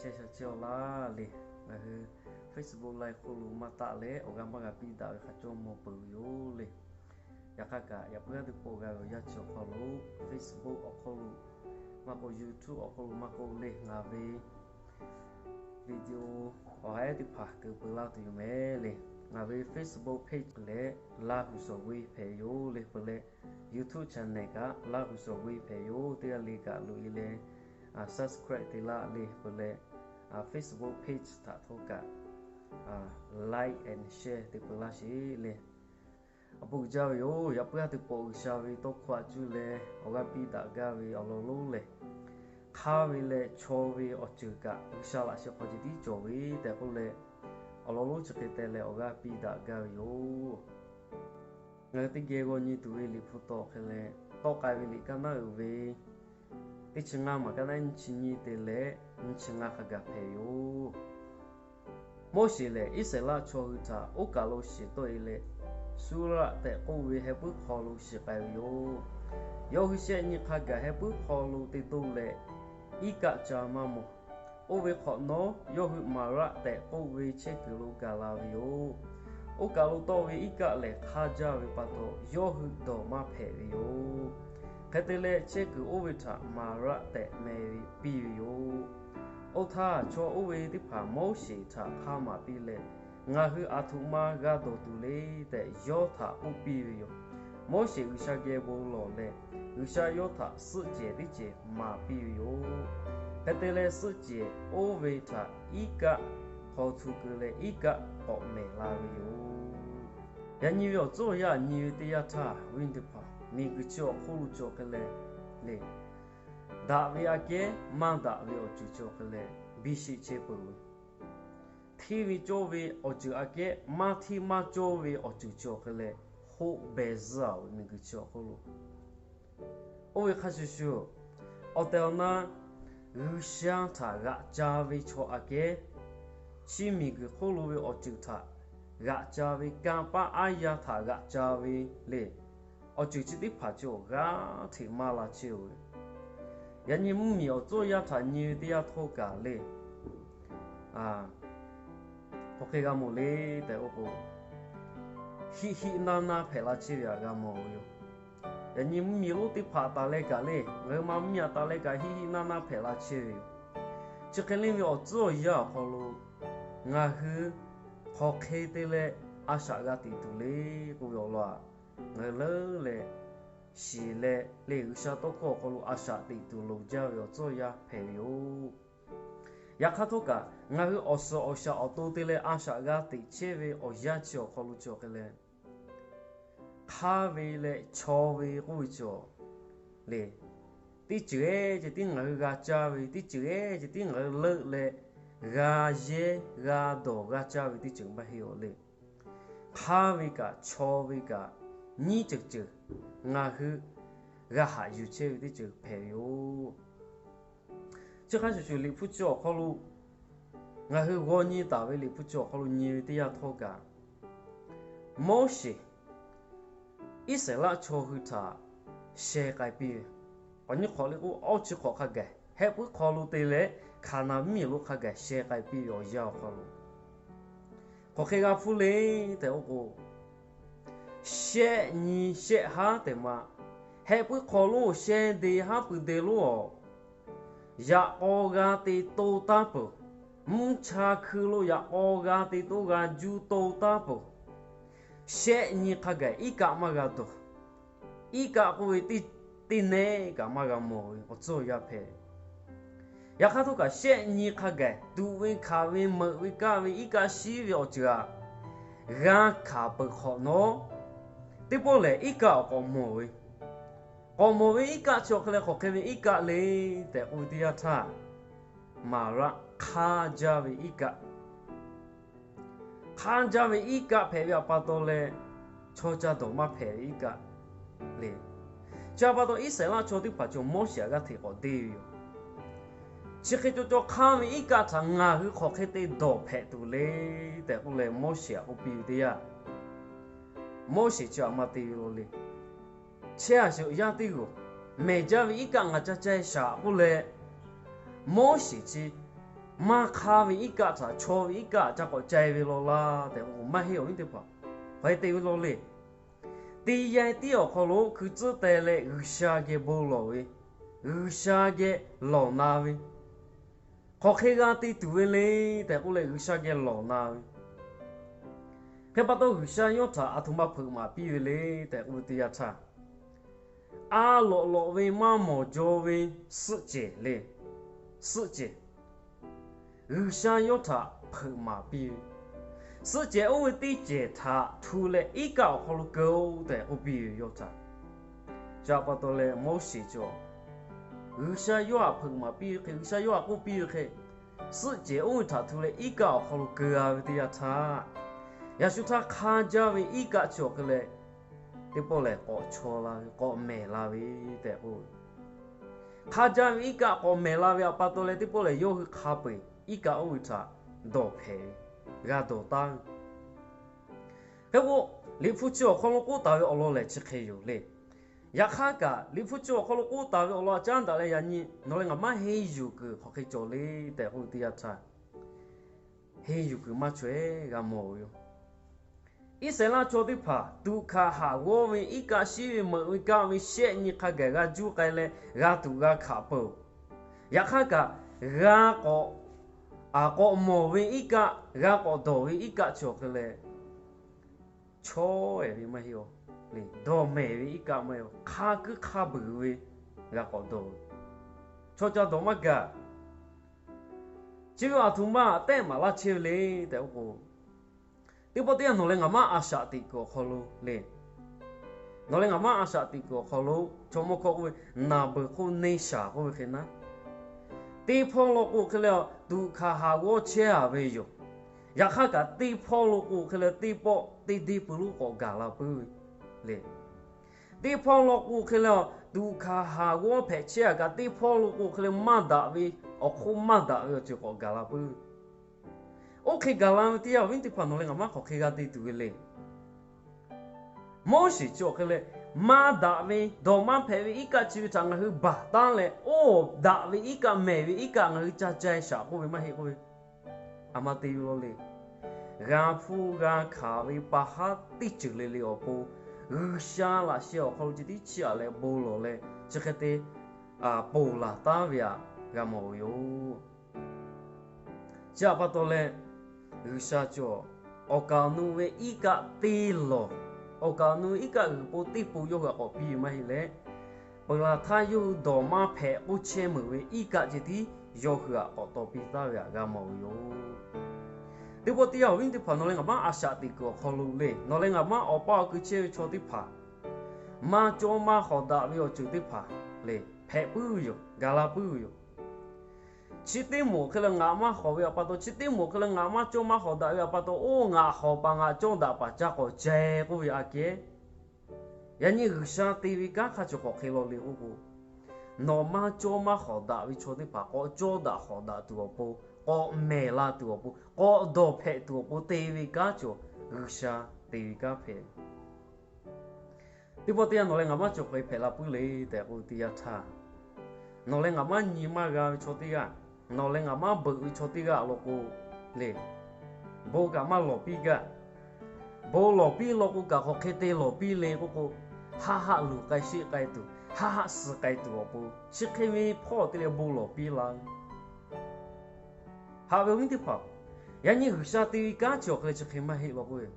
Geh sha chehˇ-aw laˇ le. Ngaˬ hui Facebook Live hk'oˆ lo maˇ taˆ leh awˬ g'aˇ maˇ g'a piˇ daꞈ ve hk'a cawˇ mawˬ peuˬ ve yoˬ le. Yaꞈ hk'aˇ kaꞈ, yaꞈ puiˉ g'aˇ teˇ pawˆ g'a ve awˬ yanˇ chi awˬ hk'aw lo, Facebook awˬ hk'oˆ lo maˇ k'oˆ, YouTube awˬ hk'oˆ lo maˇ k'oˆ le, ngaˬ ve video awˬ haiˉ teˇ hpaˍ keu peu laˇ tuˬ yoˬ mehˍ le. Ngaˬ ve Facebook page lehˬ, Laˇ huˍ shawˍ ve hpehꞈ ve yoˬ le. Peuˬ leh, YouTube channel kaꞈ Laˇ huˍ shawˍ ve hpehꞈ ve yoˬ. Teˇ g'aˇ le kaꞈ loꞈ e leh subscribe te laˇ le. Peuˬ leh, Facebook page htaꞈ htawˇ kaꞈ like and share te peu laˇ sheˍ le. Awˬ bon uiˍ jaˇ ve yoˬ. Yaꞈ puiˉ g'aˇ teˇ pawˆ G'uiˬsha ve tawˇ hkawˇ htaꞈ cuˇ leh awˬ g'aˇ piˇ daꞈ gaˇ ve awˬ lawn lonˉ lehˬ, hk'aˇ ve leh chaw ve awˬ ceuˬ kaꞈ G'uiˬsha laꞈ sheh hk'aw ceh tiˉ cawˬ ve tehꞈ k'oˆ leh, awˬ lawn lonˉ chi hk'e te leh awˬ g'aˇ piˇ daꞈ gaˇ ve yoˬ. Ngaˬ hui teˇ geh g'aw nyi tuˬ ve liꞈ hpu taw hk'e leh, tawˆ k'ai ve liꞈ kaˇ naˉ uiˍ ve teˇ chi ngaˇ maˬ kaˇ naˉ nyiˇ chi nyiˇ te leh nyiˇ chi ngaˇ hk'a gaˬ hpehꞈ ve yoˬ. Moˉseˍ lehˬ, Iˉsaˍreˍlaˆ chaw hui htaꞈ oˇ kaˬ lo shiˍ tawˆ e leh, Suˇraˆ tehꞈ k'oˆ ve heh puiˉ hk'aw lo shiˍ k'ai ve yoˬ. Yawˇ hui shehˆ nyi hk'a gaˬ heh puiˉ hk'aw lo te toˇ leh, iˉ kaˆ ca maˇ mawˬ. Oˇ ve hk'awꞈ nawˉ, yawˇ hui Maˍraˆ tehꞈ k'oˆ ve chehˇ kuiˬ lo gaˬ la ve yoˬ. Oˇ kaˬ lo tawˆ ve iˉ kaˆ lehˬ, hk'aˇ jaˇ ve pa taw, yawˇ hui dawˬ maˇ hpehꞈ ve yoˬ. Hk'e te leh, chehˇ kuiˬ oˇ ve htaꞈ Maˍraˆ tehꞈ meh ve piˇ ve yoˬ. Oˇ htaˇ, chaw oˇ ve teˇ hpaˍ Moˉseˍ htaꞈ hk'aˇ maˍ piˇ leh, Ngaˬ hui aˬ htoꞈ ma g'a dawˬ tuˬ le tehꞈ yawˇ htaꞈ k'oˆ piˇ ve yoˬ. Moˉseˍ G'uiˬsha geh bon lawˬ leh, G'uiˬsha yawˇ htaꞈ suhˆ cehˬ teˇ cehˬ maˍ piˇ ve yoˬ. Hk'e te leh, suhˆ cehˬ oˇ ve htaꞈ iˉ kaˆ hk'aw htu keu leh, iˉ kaˆ k'awꞈ mehˍ la ve yoˬ. Yaꞈ nyi ve awˬ tcuhˉ awˬ yanˇ nyi ve teˇ yanˇ htaˇ, awˬ viˉ teˇ hpaˍ, miˬguiˬ chi awˬ hk'oˆ lo cawˬ hk'e leh le, daꞈ ve aꞈ kehˉ maˇ daꞈ ve awˬ ceuˬ cawˬ hk'e leh, biˇ sheˆ chehˇ peuˬ ve, hteˇ ve cawˇ ve awˬ ceuˬ aꞈ kehˉ maˇ hteˇ maˇ cawˇ ve awˬ ceuˬ cawˬ hk'e leh, hoˆ beh zuhˇ-a ve miˬguiˬ chi awˬ hk'oˆ lo. Oˇ ve hk'a shuˍ shuˍ, awˬ tehˬ awˬ na G'uiˬsha htaꞈ g'aꞈ ca ve chaw aꞈ kehˉ, chi miˬguiˬ hk'oˆ lo ve awˬ ceuˬ htaꞈ g'aꞈ ca ve, kanˇ paˆ aˉ yaˇ htaꞈ g'aꞈ ca ve le, awˬ ceuˬ chi teˇ hpaˍ cawˬ g'aˇ hteꞈ maˇ la chehˇ-oˬ ve. Yaꞈ nyi mvuhˇmiˬ awˬ tcuhˉ awˬ yanˇ htaꞈ nyi ve teˇ yanˇ htawˇ kaꞈ le, hk'aˬ hk'e g'a mawˬ le tehꞈ k'oˆ k'o, hiˆ hiˆ naˇ naˇ hpehꞈ la chehˇ ve htaꞈ g'a mawˬ ve yoˬ. Yaꞈ nyi mvuhˇmiˬ lonˉ teˇ hpaˍ taˍ leh kaꞈ le, ngaˬ hui ma mvuhˇmiˬ htaꞈ taˍ leh kaꞈ hiˆ hiˆ naˇ naˇ hpehꞈ la chehˇ ve yoˬ. Chi hk'e le ve awˬ tcuhˉ awˬ yanˇ awˬ hk'aw lo ngaˬ hui hk'aˬ hk'e te leh a shaꞈ g'a teꞈ tuˬ le k'oˆ ve awˬ lawn aꞈ, ngaˬ hui leuˉ leh shiˍ leh le, G'uiˬsha tawˇ hkawˇ awˬ hk'aw lo a shaꞈ teꞈ tuˬ loˍ jaˇ ve awˬ tcuhˉ awˬ yanˇ hpehꞈ ve yoˬ. Yaꞈ hk'aˇ htawˇ kaꞈ, ngaˬ hui awˬ suhˍ awˬ shaˍ awˬ to te leh a shaꞈ g'a teꞈ chehˇ ve awˬ yanˇ chi awˬ hk'aw lo cawˬ hk'e leh, hk'aˇ ve leh chaw ve k'oˆ ve cawˬ le, teˇ ceuˬ ehˉ ceh tiˉ ngaˬ hui g'a caˇ ve, teˇ ceuˬ ehˉ ceh tiˉ ngaˬ hui leuˆ leh g'a yehˇ g'a dawˬ g'a caˇ ve teˇ ceuˬ maˇ heˆ-oˬ le. Hk'aˇ ve kaꞈ chaw ve kaꞈ nyiˇ ceuˬ ceuˬ ngaˬ hui g'a haꞈ yuˬ chehˇ ve teˇ ceuˬ hpehꞈ ve yoˬ. Chi hk'a shuˍ shuˍ, liꞈ hpu chi awˬ hk'aw lo ngaˬ hui g'aw nyi taˍ ve liꞈ hpu chi awˬ hk'aw lo nyi ve teˇ yanˇ htawˇ kaꞈ, Moˉseˍ Iˉsaˍreˍlaˆ chaw hui htaꞈ sheh k'ai piˇ ve, awˬ nyi hk'awꞈ le k'o, awˇ chi hk'awꞈ hk'a gaˬ heh puiˉ hk'aw lo te leh, Hkaˍnanˍ mvuhˇmiˬ lo hk'a gaˬ sheh k'ai piˇ ve awˬ yanˇ awˬ hk'aw lo, hk'aˬ hk'e g'a hpuˇ le tehꞈ k'oˆ k'o, shehˆ nyi shehˆ haˉ tehꞈ ma, heh puiˉ hk'aw lo sheh de haˉ pui de lo awˬ, yaꞈ k'aw g'a te to taˉ peuˬ. Mvuhˇ cha hkui lo yaꞈ k'aw g'a te to g'a juˇ to taˉ peuˬ. Shehˆ nyi hk'a gaˬ iˉ kaˆ maˇ g'a dawˬ. Iˉ kaˆ k'oˆ ve teˇ nehˉ kaꞈ maˇ g'a mawˬ ve awˬ tcuhˉ awˬ yanˇ hpehꞈ. Yaꞈ hk'aˇ htawˇ kaꞈ, shehˆ nyi hk'a gaˬ tuꞈ ve hkanˍ ve meuꞈ ve kaˆ ve iˉ kaˆ shiˉ ve awˬ ceuˬ aꞈ, g'a hkanˍ peuˬ hk'awꞈ nawˉ, teˇ pawˆ lehˬ iˉ kaˆ awˬ k'awꞈ mawˬ ve, k'awꞈ mawˬ ve iˉ kaˆ chi awˬ hk'e leh hk'aˬ hk'e ve iˉ kaˆ le tehꞈ k'oˆ ve teˇ yanˇ htaˇ, Maˍraˆ hk'aˇ jaˇ ve iˉ kaˆ, hk'aˇ jaˇ ve iˉ kaˆ hpehꞈ ve awˬ pa taw leh, chaw ca dawˬ maˇ hpehꞈ ve iˉ kaˆ le. Chi pa taw, Iˉsaˍreˍlaˆ chaw teˇ hpaˍ cawˬ Moˉseˍ aꞈ g'aˇ hteꞈ k'awꞈ deˇ ve yoˬ. Chi hk'e cawˬ cawˬ hk'aˇ ve iˉ kaˆ htaꞈ ngaˬ hui hk'aˬ hk'e te dawˬ hpehꞈ tuˬ le tehꞈ k'oˆ leh, Moˉseˍ aꞈ k'oˆ piˇ ve teˇ yanˇ, Moˉseˍ chi aꞈ ma te ve lo le. Chehˇ a sheˍ, yaˇ teˇ g'uˬ, mehˬ jaˇ ve iˉ kaˆ ngaˬ ca ca shaˍ k'oˆ leh, Moˉseˍ chi maˇ hk'aˇ ve iˉ kaˆ htaꞈ chaw ve iˉ kaˆ ca k'awꞈ ca e ve law laˇ tehꞈ k'oˆ k'o, maˇ heˆ awˬ viˉ teˇ hpaˍ. Hk'aˬ hk'e te ve law le. Teˇ yanˇ tiˉ awˬ hk'aw lo hkui tcuhˉ teh leh G'uiˬsha geh bon lawˬ ve, G'uiˬsha geh lawˬ na ve, hk'aˬ hk'e g'a te tuˬ ve le tehꞈ k'oˆ leh G'uiˬsha geh lawˬ na ve, hk'e pa taw G'uiˬsha yawˇ htaꞈ aˬ htoꞈ ma hpeuꞈ maˍ piˇ ve le tehꞈ k'oˆ ve teˇ yanˇ htaˇ, a lawꞈ lawꞈ ve maˇ mawˬ jaw ve suhˆ cehˬ le, suhˆ cehˬ, G'uiˬsha yawˇ htaꞈ hpeuꞈ maˍ piˇ ve, suhˆ cehˬ oˇ ve teˇ cehˬ htaꞈ htu leh iˉ kaˆ awˬ hk'aw lo keu-o tehꞈ k'oˆ piˇ ve yawˇ htaꞈ. Chi pa taw leh Moˉseˍ cawˬ, G'uiˬsha yawˇ htaꞈ hpeuꞈ maˍ piˇ ve hk'e, G'uiˬsha yawˇ htaꞈ k'oˆ piˇ ve hk'e, suhˆ cehˬ oˇ ve htaꞈ htu leh iˉ kaˆ awˬ hk'aw lo keu-a ve teˇ yanˇ htaˇ, yaꞈ shu htaˇ hk'a jaˇ ve iˉ kaˆ chi awˬ hk'e leh, teˇ pawˆ lehˬ k'awꞈ chaw la ve, k'awꞈ mehˬ la ve tehꞈ k'oˆ ve. Hk'a jaˇ ve iˉ kaˆ k'awꞈ mehˬ la ve awˬ pa taw leh teˇ pawˆ lehˬ yawˇ hui hk'a peu-eˬ iˉ kaˆ oˇ ve htaꞈ dawˬ hpehꞈ ve, g'a dawˬ taˉ ve. Hk'e k'o, Liꞈ hpu chi awˬ hk'aw lo k'oˆ taˍ ve awˬ lawn lehˬ chi hk'e yoˬ le. Yaꞈ hk'aˇ kaꞈ Liꞈ hpu chi awˬ hk'aw lo k'oˆ taˍ ve awˬ lawn a caˉ daꞈ leh yaꞈ nyi nawˬ leh ngaˬ maˇ henˇ yuˬ kuiˬ hk'aˬ hk'e cawˬ le tehꞈ k'oˆ ve teˇ yanˇ htaˇ, henˇ yuˬ kuiˬ maˇ chaweh g'a mawˬ ve yoˬ. Iˉsaˍreˍlaˆ chaw teˇ hpaˍ tuꞈ hkanˍ haˍ g'awˇ ve iˉ kaˆ shiˉ ve meuꞈ ve kaˆ ve shehˆ nyi hk'a gaˬ g'a juˇ k'ai leh g'a tuꞈ g'a hkanˍ peuˬ. Yaꞈ hk'aˇ kaꞈ, g'a k'awꞈ, a k'awꞈ mawˬ ve iˉ kaˆ, g'a k'awꞈ dawˬ ve iˉ kaˆ chi awˬ hk'e leh, chaweh ve maˇ heˆ-oˬ le, dawˬ mehˬ ve iˉ kaˆ maˇ heˆ-oˬ, hk'a kuiˉ hk'a beuˬ ve g'a k'awꞈ dawˬ ve, chaw ca dawˬ maˇ gaˬ. Chi ve aˬ htoꞈ ma tehˆ maˍ laˇ chehˇ ve le tehꞈ k'oˆ k'o, teˇ pawˆ teˇ yanˇ nawˬ leh ngaˬ maˇ a shaꞈ teꞈ kuiˬ awˬ hk'aw lo le, nawˬ leh ngaˬ maˇ a shaꞈ teꞈ kuiˬ awˬ hk'aw lo chaw mawˇ hkawˇ k'oˆ ve, naˍ beuˬ hk'oˆ neˇ shaˍ k'oˆ ve hk'e naˉ, teˇ hpawˇ law k'o hk'e leh tuꞈ hkanˍ haˍ g'awˇ chehˇ-a ve yoˬ. Yaꞈ hk'aˇ kaꞈ teˇ hpawˇ law k'o hk'e leh teˇ pawˆ teˇ deˇ pui lonˉ k'awꞈ gaˬ la puiˉ ve le. Teˇ hpawˇ law k'o hk'e leh tuꞈ hkanˍ haˍ g'awˇ hpehꞈ chehˇ-a kaꞈ teˇ hpawˇ law k'o hk'e leh maˇ daꞈ ve, awˬ hk'oˆ maˇ daꞈ ve awˬ ceuˬ k'awꞈ gaˬ la puiˉ ve. Oˇ hk'e gaˬ la ve teˇ yanˇ awˬ viˉ teˇ hpaˍ nawˬ leh ngaˬ maˇ hk'aˬ hk'e g'a te tuˬ ve le. Moˉseˍ chi awˬ hk'e leh, maˇ daꞈ ve dawˬ maˇ hpehꞈ ve iˉ kaˆ chi ve htaꞈ ngaˬ hui baˬ taˉ leh, oˇ daꞈ ve iˉ kaˆ, mehˬ ve iˉ kaˆ ngaˬ hui ca ca-e shaꞈ k'oˆ ve maˇ heˆ k'oˆ ve, a ma te ve law le. G'a hpuˇ g'a hkanˍ ve pa haˉ teˇ ceuˬ le le awˬ pon, G'uiˬsha laꞈ sheh awˬ hk'aw lo ceh tiˉ chiˇ aꞈ leh bon lawˬ leh chi hk'e te ponˬ laˬ taˉ ve htaꞈ g'a mawˬ ve yoˬ. Chi htaꞈ pa taw leh, G'uiˬsha cawˬ awˬ kaˍ awˬ nu ve iˉ kaˆ teˇ lawˬ, awˬ kaˍ awˬ nu iˉ kaˆ g'uiˬ po teˇ po yawˇ hui htaꞈ k'awꞈ piˇ ve maˇ heˆ leh, peuˬ laˬ htaˇ yawˇ hui dawˬ maˇ hpehꞈ k'oˆ chehˇ meuˬ ve iˉ kaˆ ceh tiˉ yawˇ hui htaꞈ k'awꞈ taw piˇ taˉ ve htaꞈ g'a mawˬ ve yoˬ. Teˇ pawˆ teˇ yanˇ awˬ viˉ teˇ hpaˍ nawˬ leh ngaˬ maˇ a shaꞈ teꞈ kuiˬ awˬ hk'aw lo le, nawˬ leh ngaˬ maˇ awˬ paˇ awˬ kui chehˇ ve chaw teˇ hpaˍ, maˇ cawˇ maˇ hawˍ daꞈ ve awˬ ceuˬ teˇ hpaˍ le, hpehꞈ puiˉ ve yoˬ, gaˬ la puiˉ ve yoˬ. Chi teˇ moˍ hk'e leh ngaˬ maˇ hawˍ ve htaꞈ pa taw, chi teˇ moˍ hk'e leh ngaˬ maˇ cawˇ maˇ hawˍ daꞈ ve htaꞈ pa taw, oˇ ngaˬ hawˍ paˍ ngaˬ cawˇ daꞈ paˍ ca k'awꞈ ceh k'oˆ ve aꞈ kehˉ. Yaꞈ nyi G'uiˬsha te ve kanˉ hk'a cawˬ k'awꞈ hk'e law le k'oˆ k'o, nawˬ maˇ cawˇ maˇ hawˍ daꞈ ve chaw teˇ hpaˍ k'awꞈ cawˇ daꞈ hawˍ daꞈ tuˬ awˬ pon, k'awꞈ mehˬ la tuˬ awˬ pon, k'awꞈ dawˬ hpehꞈ tuˬ awˬ pon te ve kanˉ cawˬ, G'uiˬsha te ve kanˉ hpehꞈ. Teˇ pawˆ teˇ yanˇ nawˬ leh ngaˬ maˇ cawˬ hk'e hpehꞈ la puiˉ le tehꞈ k'oˆ ve teˇ yanˇ htaˇ, nawˬ leh ngaˬ maˇ nyi maˇ g'a ve chaw teˇ g'aˇ, nawˬ leh ngaˬ maˇ beuꞈ ve chaw teˇ g'aˇ law k'o le, bon kaꞈ maˇ lawˬ piˇ gaˇ. Bon lawˬ piˇ law k'o kaꞈ hk'aˬ hk'e te lawˬ piˇ le k'oˆ k'o, haˆ haˆ luˬ k'ai sheˆ k'ai tuˬ, haˆ haˆ suh k'ai tuˬ awˬ pon chi hk'e ve hpawˇ te leh bon lawˬ piˇ la ve Haꞈ ve awˬ viˉ teˇ hpaˍ, yaꞈ nyi G'uiˬsha te ve kanˉ chi awˬ hk'e leh chi hk'e maˇ heˆ law k'oˆ ve,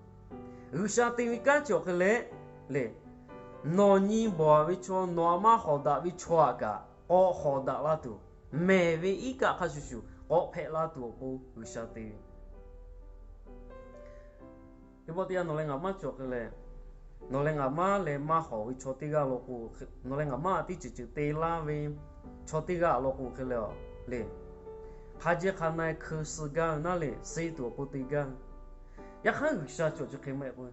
G'uiˬsha te ve kanˉ chi awˬ hk'e leh, le, nawˬ nyi bawˬ ve chaw, nawˬ a maˇ hawˍ daꞈ ve chaw aꞈ kaꞈ k'awꞈ hawˍ daꞈ la tuˬ, mehˬ ve iˉ kaˆ hk'a shuˍ shuˍ k'awꞈ hpehꞈ la tuˬ awˬ pon G'uiˬsha te ve. Teˇ pawˆ teˇ yanˇ nawˬ leh ngaˬ maˇ cawˬ hk'e leh, nawˬ leh ngaˬ maˇ leh maˇ hawˍ ve chaw teˇ g'aˇ law k'o, nawˬ leh ngaˬ maˇ teˇ ceuˬ ceuˬ te laˇ ve chaw teˇ g'aˇ law k'o hk'e leh, le, hk'a jehˇ hk'a na-e hkeu suh gaˇ ve naˉ le, suh tuˬ awˬ pon te gaˇ ve. Yaꞈ hk'aˇ G'uiˬsha cawˬ chi hk'e maˇ heˆ k'o,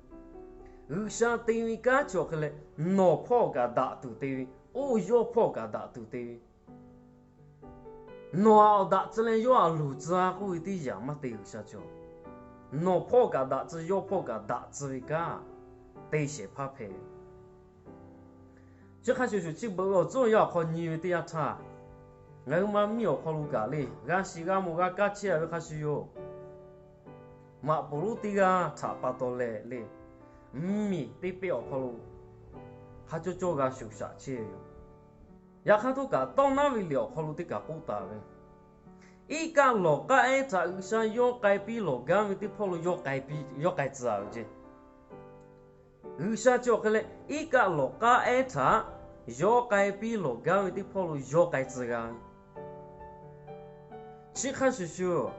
G'uiˬsha te ve kanˉ chi awˬ hk'e leh, nawˬ hpawˇ kaꞈ daꞈ tuˬ te ve, oˇ yawˇ hpawˇ kaꞈ daꞈ tuˬ te ve, nawˬ aꞈ awˬ daꞈ tcuh leh yawˇ aꞈ luˬ tcuh-a k'oˆ ve teˇ yanˇ maˇ te G'uiˬsha cawˬ. Nawˬ hpawˇ kaꞈ daꞈ tcuh, yawˇ hpawˇ kaꞈ daꞈ tcuh ve kanˉ te shehˍ hpaˇ hpehꞈ. Chi hk'a shuˍ shuˍ chi beuꞈ ve awˬ tcuhˉ awˬ yanˇ awˬ hk'aw nyi ve teˇ yanˇ htaˇ, Ngaˬ hui ma miˇ awˬ hk'aw lo kaꞈ le, g'a shiˍ g'a mawˬ g'a kaˇ chehˇ a ve hk'a shuˍ yoˬ. Maꞈ poˍ lonˉ teˇ g'aˇ htaꞈ pa taw leh le, mvuhˇmiˬ teˇ peˆ awˬ hk'aw lo hk'a cawˇ cawˇ g'a shuˍ shaꞈ chehˇ ve yoˬ. Yaꞈ hk'aˇ htawˇ kaꞈ, tawˇ naˉ ve liꞈ awˬ hk'aw lo teˇ kaꞈ k'oˆ taˍ ve, iˉ kaˆ lawˬ k'aˉ ehˉ htaꞈ G'uiˬsha yawˇ k'ai piˇ lawˬ gaˇ ve teˇ hpawˇ lo yawˇ k'ai tcuh a ve ceˇ. G'uiˬsha chi awˬ hk'e leh iˉ kaˆ lawˬ k'aˉ ehˉ htaꞈ yawˇ k'ai piˇ lawˬ gaˇ ve teˇ hpawˇ lo yawˇ k'ai tcuh g'a ve. Chi hk'a shuˍ shuˍ,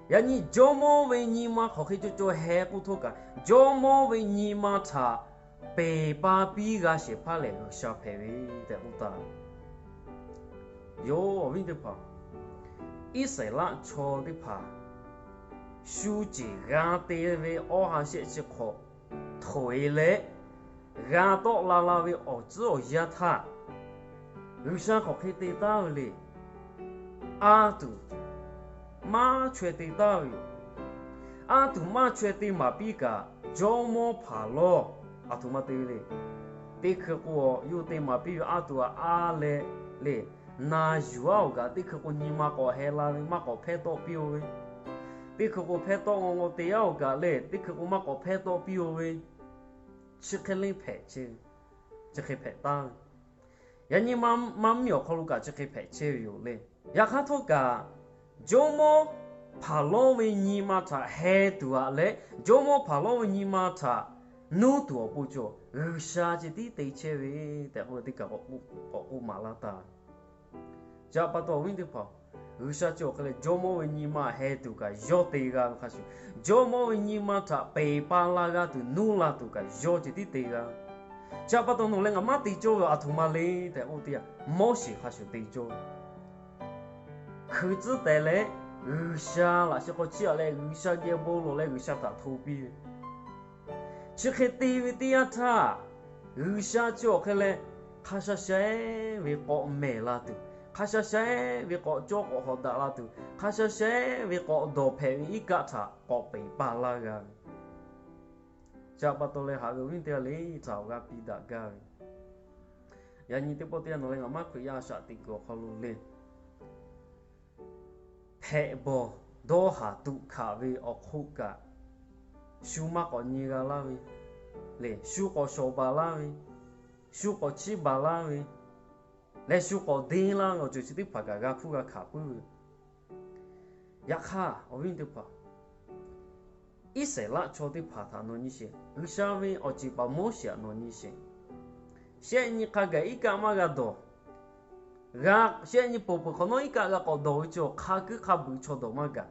yaꞈ nyi jawˇmawˇ ve nyi ma hk'aˬ hk'e cawˬ cawˬ heh k'oˆ htawˇ kaꞈ, jawˇmawˇ ve nyi ma htaꞈ peˬ pa piˇ g'a shehˍ hpaˇ lehˬ G'uiˬsha hpehꞈ ve tehꞈ k'oˆ taˍ. Yoˬ, awˬ viˉ teˇ hpaˍ, Iˉsaˍreˍlaˆ chaw teˇ hpaˍ shu ceˬ g'a te ve awˇ ha shehˆ chi hk'awꞈ htoꞈ e leh g'a tawˆ la la ve awˬ tcuhˉ awˬ yanˇ htaˇ, G'uiˬsha hk'aˬ hk'e te taˉ ve le. A tuˬ maˇ chaweh te taˉ ve yoˬ. A tuˬ maˇ chaweh te maˍ piˇ kaꞈ, jawˇmawˇ hpaˍ lawˇ aˬ htoꞈ ma te ve le. Teˇ hkui k'o, yawˇ hui te maˍ piˇ ve a tuˬ a a leh le, na yuˬ a oˬ kaꞈ, teˇ hkui k'o nyi ma k'awꞈ heh la ve maˇ k'awꞈ hpehˇ tawˆ piˇ oˬ ve, teˇ hkui k'o hpehˇ tawˆ ngaw ngaw te a oˬ kaꞈ le, teˇ hkui k'o maˇ k'awꞈ hpehˇ tawˆ piˇ oˬ ve, chi hk'e le hpehꞈ chehˇ ve, chi hk'e hpehꞈ taˉ ve. Yaꞈ nyi ma mvuhˇmiˬ awˬ hk'aw lo kaꞈ chi hk'e hpehꞈ chehˇ ve yoˬ le. Yaꞈ hk'aˇ htawˇ kaꞈ, jawˇmawˇ hpaˍ lawˇ ve nyi ma htaꞈ heh tuˬ aꞈ leh, jawˇmawˇ hpaˍ lawˇ ve nyi ma htaꞈ nuˇ tuˬ awˬ pon cawˬ G'uiˬsha ceh tiˉ te chehˇ ve tehꞈ k'oˆ ve teˇ kaꞈ k'awꞈ k'oˆ maˍ laˇ taˍ ve. Chi pa taw awˬ viˉ teˇ hpaˍ, G'uiˬsha chi awˬ hk'e leh jawˇmawˇ ve nyi ma heh tuˬ kaꞈ yawˇ te g'a ve hk'a shuˍ, jawˇmawˇ ve nyi ma htaꞈ peˬ pa la g'a tuˬ nuˇ la tuˬ kaꞈ yawˇ ceh tiˉ te g'a. Chi pa taw nawˬ leh ngaˬ maˇ te cawˇ ve aˬ htoꞈ ma le tehꞈ k'oˆ teˇ yanˇ, Moˉseˍ hk'a shuˍ te cawˇ ve. Hkui tcuhˉ tehˍ leh, G'uiˬsha laꞈ sheh hk'aw chiˇ aꞈ leh G'uiˬsha geh bon lawˬ leh G'uiˬsha htaꞈ hto piˇ ve. Chi hk'e te ve teˇ yanˇ htaˇ, G'uiˬsha chi awˬ hk'e leh hk'a sha shaiˉ ve k'awꞈ mehˬ la tuˬ, hk'a sha shaiˉ ve k'awꞈ cawˇ k'awꞈ hawꞈ daꞈ la tuˬ, hk'a sha shaiˉ ve k'awꞈ dawˬ hpehꞈ ve iˉ kaˆ htaꞈ k'awꞈ peˬ pa laˇ g'a ve. Chi pa taw leh haꞈ ve awˬ viˉ teˇ g'aˇ le htaꞈ awˬ g'a piˇ daꞈ gaˇ ve. Yaꞈ nyi teˇ pawˆ teˇ yanˇ nawˬ leh ngaˬ maˇ Hkriꞈ yaˇ a shaꞈ teꞈ kuiˬ awˬ hk'aw lo le, hpehꞈ bawˬ dawˇ haˍ tuꞈ hkaꞈ ve awˬ hk'oˆ kaꞈ, shu maˇ k'awꞈ nyi g'a laˇ ve, lehˬ shu k'awꞈ shawˍ baˬ laˇ ve, shu k'awꞈ chiˇ baˬ laˇ ve, lehˬ shu k'awꞈ deˇ laˇ ve awˬ ceuˬ chi teˇ hpaˍ kaꞈ g'a hpuˇ g'a hkanˍ puiˉ ve. Yaꞈ hk'aˇ awˬ viˉ teˇ hpaˍ, Iˉsaˍreˍlaˆ chaw teˇ hpaˍ htaꞈ nawˬ nyi sheˍ. G'uiˬsha ve awˬ ceˬ paˍ Moˉseˍ htaꞈ nawˬ nyi sheˍ. Shehˆ nyi hk'a gaˬ iˉ kaˆ maˇ g'a dawˬ. G'a shehˆ nyi peuˬ peuˬ hk'awꞈ nawˉ iˉ kaˆ g'a k'awꞈ dawˬ ve chi awˬ hk'a kuiˉ hk'a beuꞈ chaw dawˬ maˇ gaˬ.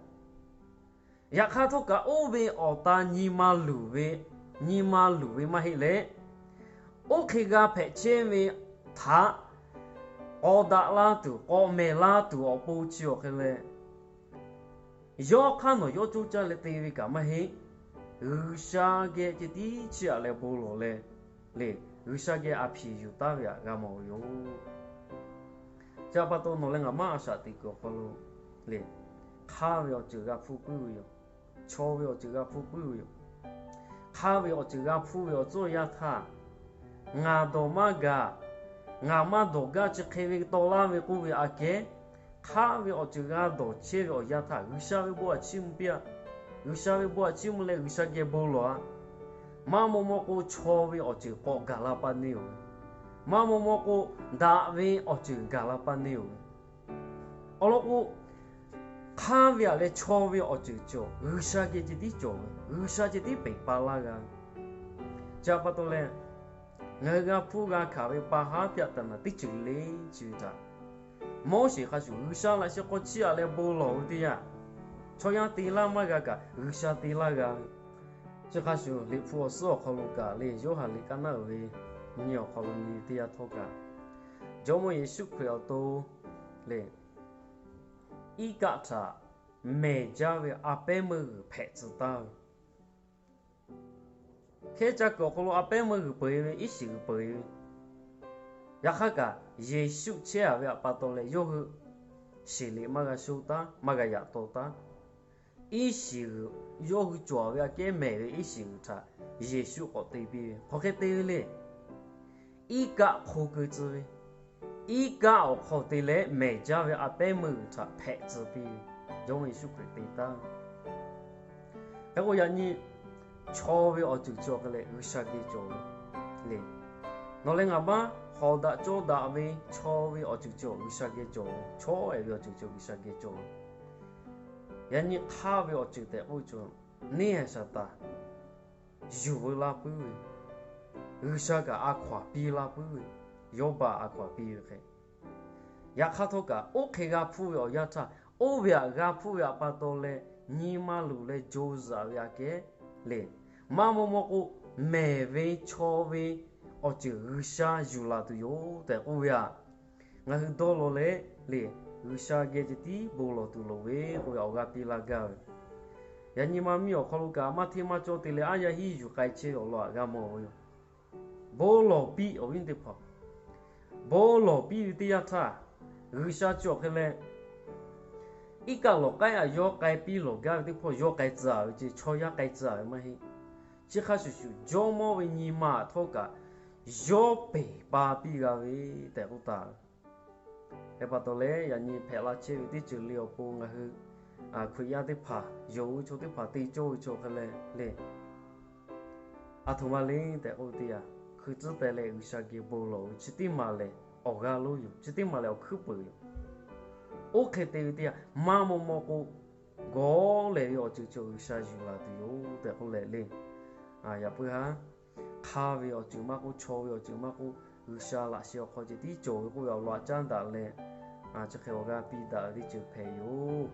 Yaꞈ hk'aˇ htawˇ kaꞈ oˇ ve awˬ ta nyi ma luˬ ve, nyi ma luˬ ve maˇ heˆ leh, oˇ hk'e g'a hpehꞈ chehˇ ve htaꞈ k'awꞈ daꞈ la tuˬ, k'awꞈ mehˬ la tuˬ awˬ pon chi awˬ hk'e leh, yawˇ hk'aˇ nawˬ yawˇ coˇ caˇ leh te ve kaꞈ maˇ heˆ. G'uiˬsha geh ceh tiˉ chiˇ aꞈ leh bon lawˬ leh, lehˬ G'uiˬsha geh aˬ hpiˍ yuˬ taˉ ve htaꞈ g'a mawˬ ve yoˬ. Chi pa taw nawˬ leh ngaˬ maˇ a shaꞈ teꞈ kuiˬ awˬ hk'aw lo lehˬ, hk'aˇ ve awˬ ceuˬ g'a hpuˇ puiˉ ve yoˬ. Chaw ve awˬ ceuˬ g'a hpuˇ puiˉ ve yoˬ. Hk'aˇ ve awˬ ceuˬ g'a hpuˇ ve awˬ tcuhˇ awˬ yanˇ htaˇ, ngaˬ dawˬ maˇ gaˬ, ngaˬ maˇ dawˬ gaˇ chi hk'e ve taw laˇ ve k'oˆ ve aꞈ kehˉ, hk'aˇ ve awˬ ceuˬ g'a dawˬ chehˇ ve awˬ yanˇ htaˇ G'uiˬsha ve bon aꞈ chiˇ mvuh piˇ-a. G'uiˬsha ve bon aꞈ chiˇ mvuh leh G'uiˬsha geh bon lawˬ-a. Maˇ maw maw k'o chaw ve awˬ ceuˬ k'awꞈ gaˬ la pa neˇ-oˬ ve. Maˇ maw maw k'o daꞈ ve awˬ ceuˬ gaˬ la pa neˇ-oˬ ve. Awˬ lawn k'o, hk'aˇ ve aꞈ leh chaw ve awˬ ceuˬ cawˬ G'uiˬsha geh ceh tiˉ cawˬ ve, G'uiˬsha ceh tiˉ peˬ pa laˇ g'a ve. Chi pa taw leh, ngaˬ hui g'a hpuˇ g'a hkanˍ ve pa haˉ hpiaꞈ taˍ naˍ teˇ ceuˬ le chi ve htaꞈ, Moˉseˍ hk'a shuˍ G'uiˬsha laꞈ sheh hk'aw chiˇ aꞈ leh bon lawˬ ve teˇ yanˇ, chaw yaˇ te laˇ maˇ g'a kaꞈ G'uiˬsha te laˇ g'a ve. Chi hk'a shuˍ Liꞈ hpu awˬ suhˉ awˬ hk'aw lo kaꞈ lehˬ, Yoˇhanˬ liꞈ kaˇ naˉ uiˍ ve nyi awˬ hk'aw lo nyi teˇ yanˇ htawˇ kaꞈ, Jawˇmawˇ Yeˍsuˆ Hkriꞈ awˬ to lehˬ, iˉ kaˆ htaꞈ mehˬ jaˇ ve a pehˉ meuˇ g'uiˬ hpehꞈ tcuh taˍ ve. Hkehˉ caˇ kuiˬ awˬ hk'aw lo a pehˉ meuˇ g'uiˬ peuˬ-e ve, iˉ shiˍ g'uiˬ peuˬ-e ve. Yaꞈ hk'aˇ kaꞈ, Yeˍsuˆ chehˇ-a ve htaꞈ pa taw leh yawˇ hui shiˍ liꞈ maˇ g'a sho taˉ, maˇ g'a yaꞈ taw taˉ. Iˉ shiˍ g'uiˬ yawˇ hui cawˬ ve aꞈ kehˉ mehˬ ve iˉ shiˍ g'uiˬ htaꞈ Yeˍsuˆ k'awꞈ te piˇ ve. Hk'aˬ hk'e te ve le. Iˉ kaˆ hk'o keu tcuh ve, iˉ kaˆ awˬ hk'aw te leh mehˬ jaˇ ve a pehˉ meuˇ g'uiˬ htaꞈ hpehꞈ tcuh piˇ ve Jawˇmawˇ Yeˍsuˆ Hkriꞈ te taˍ ve. Hk'e k'o, yaꞈ nyi chaw ve awˬ ceuˬ chi awˬ hk'e leh G'uiˬsha geh cawˬ ve le. Nawˬ leh ngaˬ maˇ hawˍ daꞈ cawˇ daꞈ ve chaw ve awˬ ceuˬ chi awˬ G'uiˬsha geh cawˬ ve, chawˇ ehˍ ve awˬ ceuˬ chi G'uiˬsha geh cawˬ ve. Yaꞈ nyi hk'aˇ ve awˬ ceuˬ tehꞈ k'oˆ ve chaw, neˇ haiˬ Saˍtanˍ yuˬ veu la puiˉ ve, G'uiˬsha kaꞈ a hkaw aˬ piˇ la puiˉ ve, Yawˇbaˆ a hkaw aˬ piˇ ve hk'e, yaꞈ hk'aˇ htawˇ kaꞈ oˇ hk'e g'a hpuˇ ve awˬ yanˇ htaˇ, oˇ ve htaꞈ g'a hpuˇ ve awˬ pa taw leh nyi ma luˬ leh jo zuhꞈ ve aꞈ kehˉ le. Maˇ maw maw k'o, mehˬ ve chaw ve awˬ ceuˬ G'uiˬsha yuˬ laˬ tuˬ yoˬ tehꞈ k'oˆ ve aꞈ, ngaˬ hui dawˇ law leh le, G'uiˬsha geh ceh tiˉ bon lawˬ tuˬ loˍ ve k'oˆ ve awˬ g'aˇ piˇ laˇ gaˇ ve. Yaꞈ nyi ma miˇ awˬ hk'aw lo kaꞈ maˇ hteˇ maˇ cawˇ te leh aˉ yaˇ hiˉ yuˬ k'ai chehˇ ve awˬ lawn aꞈ g'a mawˬ ve yoˬ. Bon lawˬ piˇ awˬ viˉ teˇ hpaˍ, bon lawˬ piˇ ve teˇ yanˇ htaˇ, G'uiˬsha chi awˬ hk'e leh iˉ kaˆ lawˬ k'ai aꞈ yawˇ k'ai piˇ lawˬ gaˇ ve teˇ hpawˇ yawˇ k'ai tcuh ve ce, chaw yaˇ k'ai tcuh ve maˇ heˆ. Chi hk'a shuˍ shuˍ Jawˇmawˇ ve nyi ma aꞈ htawˇ kaꞈ yawˇ peˬ pa piˇ g'a ve tehꞈ k'oˆ taˍ ve. Hk'e pa taw leh, yaꞈ nyi hpehꞈ la chehˇ ve teˇ ceuˬ le awˬ pon ngaˬ hui Hkriꞈ yaˇ teˇ hpaˍ, yonˍ ve chaw teˇ hpaˍ te cawˇ ve chaw hk'e leh le, aˬ htoꞈ ma le tehꞈ k'oˆ ve teˇ yanˇ, hkui tcuhˉ teh leh G'uiˬsha geh bon lawˬ ve chi teˇ maˬ lehˬ awˬ g'aˇ lonˉ yoˬ, chi teˇ maˬ lehˬ awˬ hkuiˉ peuˬ yoˬ. Oˇ hk'e te ve teˇ yanˇ, maˇ maw maw k'o, gawˬ lehˬ ve awˬ ceuˬ cawˬ G'uiˬsha yuˬ laˬ tuˬ yoˬ tehꞈ k'oˆ leh le. Yaꞈ puiˉ haˉ, hk'aˇ ve awˬ ceuˬ maˇ k'oˆ, chaw ve awˬ ceuˬ maˇ k'oˆ, G'uiˬsha laꞈ sheh awˬ hk'aw ceh tiˉ cawˬ ve k'oˆ ve awˬ lawn aꞈ caˉ daꞈ leh, chi hk'e awˬ g'aˇ piˇ daꞈ ve teˇ ceuˬ hpehꞈ yoˬ.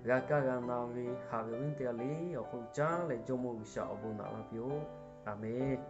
G'a kaˇ g'a na ve haꞈ ve awˬ viˉ teˇ g'aˇ le awˬ hk'aw lo caˉ leh Jawˇmawˇ G'uiˬsha awˬ bon naꞈ laˇ piˇ-oˆ. Aˬmenˍ.